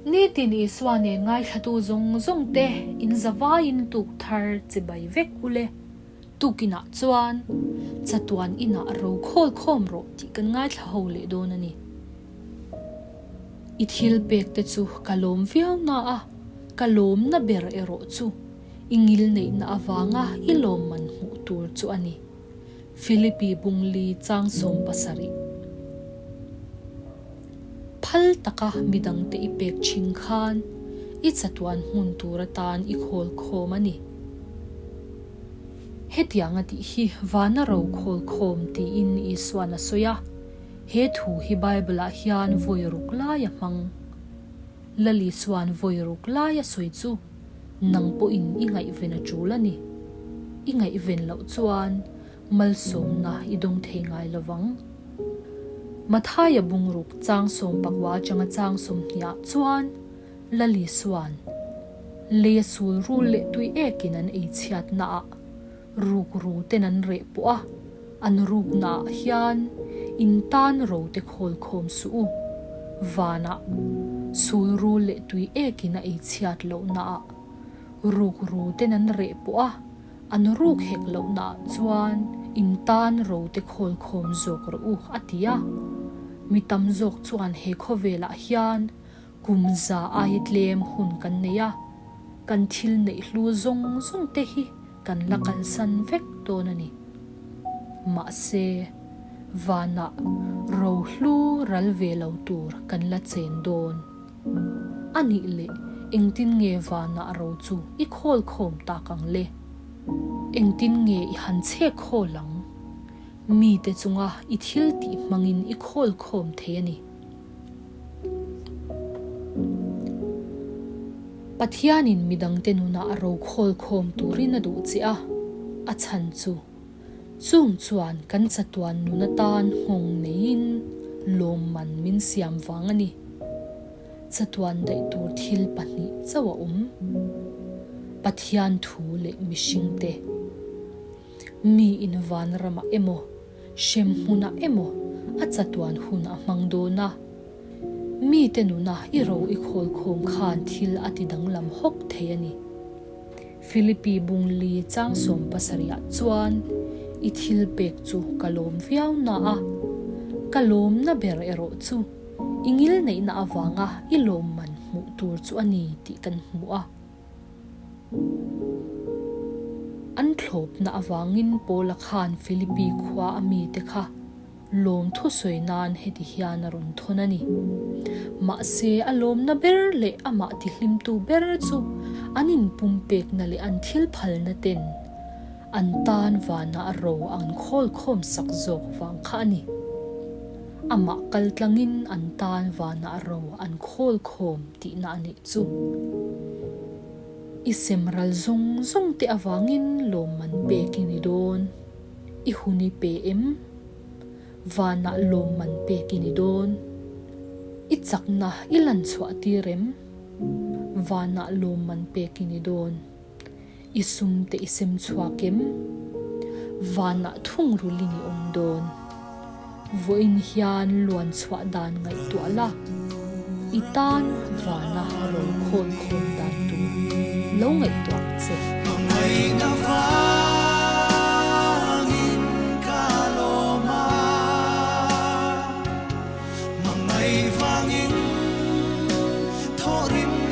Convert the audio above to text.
Nitin Isua nen ngaithlatu zawng zawng te in zavaiin tuk thar chibai vek ule. Tukinah chuan chatuan inah ro khawl khawm rawh tih kan ngaithla ho leh dawn a ni. I thil pek te chu ka lawm viau na a, ka lawmna ber erawh chu i ngilneihna avanga i lawmman hmuh tur chu a ni. Philippi Bungli chang 70. Phal taka midangte i pek thin khan i chatuan hmun tur atan i khawl khawm a ni. Hetiang a tih hi vana ro khawl khawm tiin Isuan a sawi a, he thu hi Bible-ah hian vawi ruk lai a hmang. Lal Isuan vawi ruk lai a sawi chu nang pawhin i ngaihven a tul a ni. I ngaihven loh chuan malsawmna i dawng thei ngai lovang. Mathaia bungruk chang 19 atanga chang 20 ah chuan Lal Isuan lei a sul rul leh tui ekin an ei chhiatna ah ruk ru ten an reh pawh a, an rukna ah hian in tan ro te khawl khawm suh u. Vanah sul rul leh tui ekin a ei chhiat lohna ah ruk ru ten an reh pawh a, An ruk hek lohnaah chuan in tan ro te khawl khawm zawk rawh u, a ti a. Mi tam zawk chuan he khawvelah hian kum za aia tlem hun kan nei a, kan thil neih hlu zawng zawng te hi kan la kalsan vek dawn a ni. Mahse, vanah ro hlu ral ve lo tur kan la chen dawn. A nih leh engtin nge vanah ro chu i khawl khawm tak ang le? Engtin nge i han chhek khawl ang? Mite chunga i thil tih hmangin i khawl khawm thei a ni. Pathianin midangte nunah ro khawl khawm turin a duh che a, a chhan chu. Chung chuan kan chatuan nun atan nghawng neiin lawmman min siam vang a ni. Chatuan daih tur thil pahnih chauh a awm, Pathian thu leh mihringte. Mi in vanramah emaw, hrem hmunah emaw a chatuan hun a hmang dawn a. Mite nuna i ro i khawlkhawm khan thil a ti danglam hawk thei a ni. Philippi Bungli chang 70 ah chuan i thil pek chu ka lawm viau na a, ka lawmna ber erawh chu i ngil neihna avanga i lawmman hmuh tur chu a ni tih kan hmu a. An thlawpna avangin Paula khan Philippi khua a mite kha Lawm thusawi nan heti hian a rawn thawn a ni. Mahse, a lawmna ber leh amah tihlimtu ber chu an inpumpekna leh an thil phalna ten an tan vanah ro an khawl khawm sak zawk vang kha a ni. Amah kal tlangin an tan vanah ro an khawl khawm tihna a nih chu. I sem ral zawng zawng te avangin lawmman pek i ni dawn. I hun i pe em? Vanah lawmman pek i ni dawn. I chakna i lan chhuah tir em? Vanah lawmman pek i ni dawn. I sum te i sem chhuak em? Vanah thungrul i ni awm dawn. Vawiin hian luan chhuah dan ngaihtuah la, i tan vana ro khawl khawm dan tur lo ngaihtuah ang che. Hmangaihna vangin ka lawm a, hmangaih vangin thawhrimna.